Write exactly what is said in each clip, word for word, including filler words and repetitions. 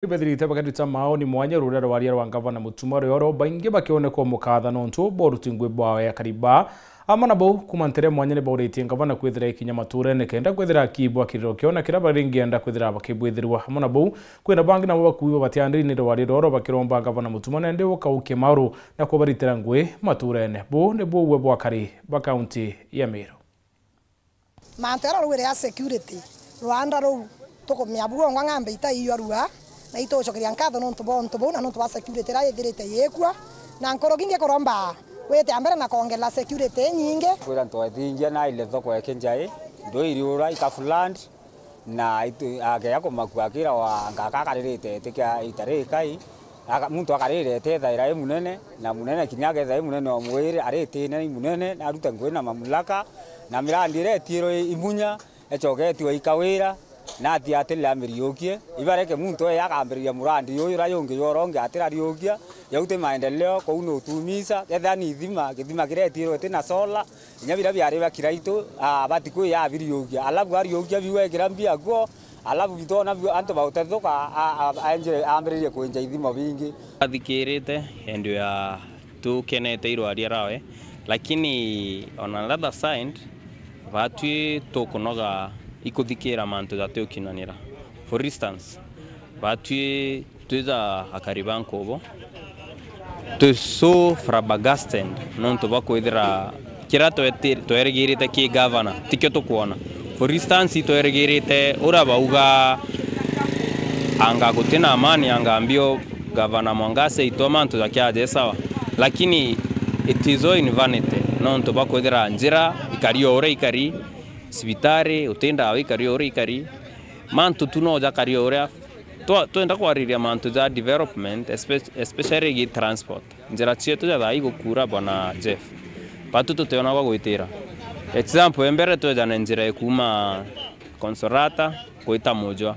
Bethirite bakarita maoni mwanya rurera rwa rwaria rwa ngavana Mutuma Rioro, baingi bakioneka umukatha nontu bwa uruti ngui bwawe akari ba. Amwe na bau, kuma ntere mwanya ni bauritie ngavana kwithira ikinya maturene kenda kwithira akibwa kiriro kiona kiria baringienda kwithira bakibwithirwa. Amwe na bau, kwina bangi nabo bakuiwe batiandiri ni rwaria rworo bakiromba ngavana Mutuma nende ukaukie mauru na kubaritira ngui maturene. Buu ni buu bwa akari ba kaunti ya Meru. Mantu jaria rugire ja security, rwanda ruu tukumia bwongwa ng'ambe itaiyo rua, na itugucokeria nkatho nontu bwa untu buu na nontu bwa security iria yithirite yikua, na nkuruki ngikuromba wite mbere na kwongela security inyingi. Kwira ntwethingia naile thoko ya Kinjai, ndwiri ura ikafuland, na itu-, akeja kumakua akira wa ngaka akaririte itikia itari ikai, Aka-, muntu akarirete ethaira i munene, na munene kinya aketha i munene o mwiri, aritine i munene, na arute ngui na mamulaka, na mirandi iria etiirwe i, imunya, ecoke etiwe ikawira, na ati atile amiriukie. Ibareke muntu eye akambiriria murandi uyu uria jungi jwa urongi atirariukia, jau ti maendeleo, kou ni utumisa, kethira ni ithima, githima kiria etiirwe ti na sola, Inya biria biari bia Kiraitu, ah, batikwija abiriukia. Alafu ariukia biu ekira mbia kuo, alafu bitona biu antu bautethuka, a-, a-, enjire, ambiririe kwinja ithimo bingi. Athikirite, endu ya tukenete irwaria rawe, lakini on another side, batwi tukunoga ikuthikira mantu jatiukinanira. For instance, batwi Twija akari ba Nkubu, twi so flabbergasted nontu bwa kwithira kiria tweti-, twerigirite ki gavana, tikio tukwona. For instance, itwerigirite uria bauga anga gutina amani, anga mbio gavana mwanka aciaitwa mantu jakiaje sawa. Lakini it is all in vanity, nontu bwa kwithira njira ikari o uria ikari, cibitari, uti ndawa ikari o uria ikari, mantu tu no jakari o uria Twa-, twenda kwariria mantu ja development, espe-, especially gi transport. Njira cietu ja thaa ii gukura, bwana Jeff. Batu tutiona gwa gwitira. Example, e mbere twejane njira ya kuuma Consolata gwita Mujwa.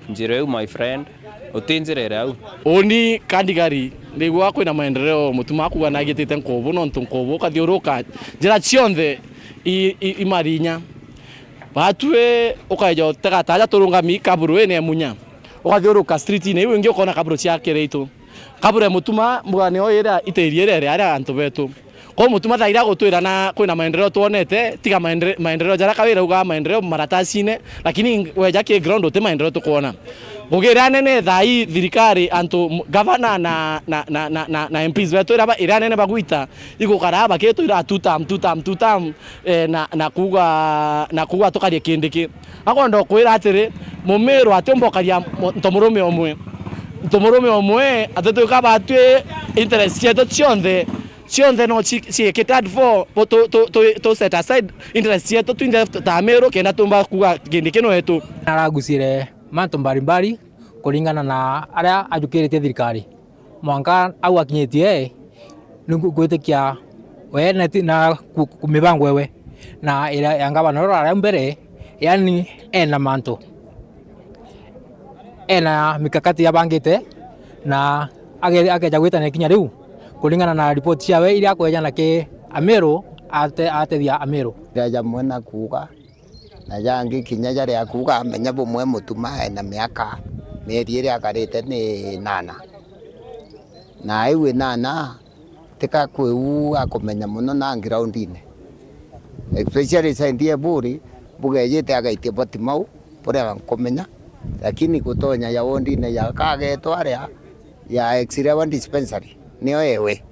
Njira iu, my friend, uti njira iri au. Uni Kandigari, ndigua kwina maendeleo, Mutuma akuga nagitite Nkubu, nontu Nkubu ukathiuruka njira cionthe i, i, i marinya. Batwi ukaeja utega taja turungami kaburu ine munya. Ukathiuruka street-ini iu ingi ukona kaburu cia Kiraitu. Kaburu e Mutuma, mbuga nio iria itiri iria iri aria antu betu. Kwou Mutuma thaira gutwira na kwina maendeleo twonete, tiga maendere-, maendeleo jaria kawira ugaa maendeleo maratasine, lakini weja ki ground uti maendeleo tukwona. Ngugi iria nene thaa ii thirikari, antu, m-, gavana na, na, na, na, na, na M Ps betu iria ba-, iria nene bagwita, igukara bakitwira two term, two term, two term, eh, na, na kuuga, na kuuga tukarie Kindiki. Akwenda kwira atiri, Mumiru atiumba ukaria mu-, ntomurume umwe. Ntomurume umwe, atitwika batwi interest cietu cionthe, cionthe no ci-, ciikite at for, bo tu, tu, tu, tu set aside interest cietu twinthe ta Amiru kenda tumba kuuga Kindiki ni wetu. Naragucire mantu mbalimbali kuringana na aria ajukiritie thirikari. Mwanka au akinyitie, ni ngu-, ngwitikia we na ti-, na ku-, ku-, mibango ewe. Na iria ya ngavana uria urari au mbere, yani, ena mantu. Ena mikakati yabangite, na age-, akeja gwitana ikinya riu, kuringana na ripoti ciawe iria akwejana ki Amiru, ate-, atethia Amiru. Ndeja mwena kuuga, Na jangi kinya jaria akuuga amenya bumwe Mutuma ena miaka, mieri iria akarite ni inana. Na iu inana, tika kwi uu akumenya mono na ground-ini. Especially side ya Buri, bugejite agaitia bati mau, buria nkumenya, lakini gutonya ya ward-ini ya kagetwa aria, ya X-ray wa dispensary, nio ewe.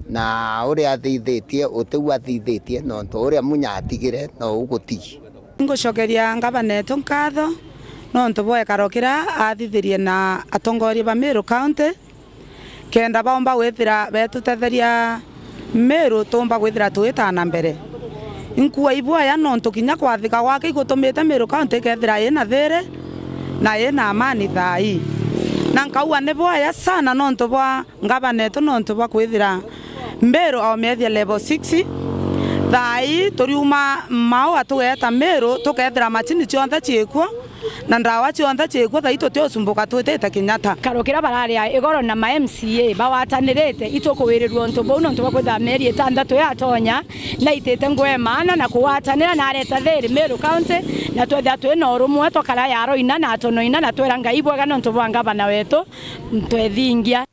Na uria athithitie, utiu athithitie, nontu uria Munya atigire, no ugutigi. Ngucokeria ngavana etu nkatho, nontu bwa ikaro kiria athithirie na atongoria ba Meru County, kenda baumba gwithira betutetheria Meru tuumba kwithira tugitaana mbere. Inkuua ibwaya nontu kinya kwathika gwake igutumite Meru County ikethira ina thiri na ina amani thaa ii. Na nkauga ni bwaya sana nontu bwa ngavana etu nontu bwa kwithira Meru aomiethia level six. Thaa ii turiuma Maua tugeeta Meru, tukethira macini cionthe ciikuo, Na ndawa cionthe ciikuo thaa ii tutiusumbuka twitite Kenyatta. Karukira bararia igoro na ma M C A bawatanirite, itukuwirirua untu buu nontu bwa kwithira mieri itantatu yatonya naitite ngugi maana na kuwatanira na areta thiri Meru County, na twethira twina urumwe twakara yaro ina na atono ina na twira Ngai bwega nontu bwa ngavana wetu twethingia.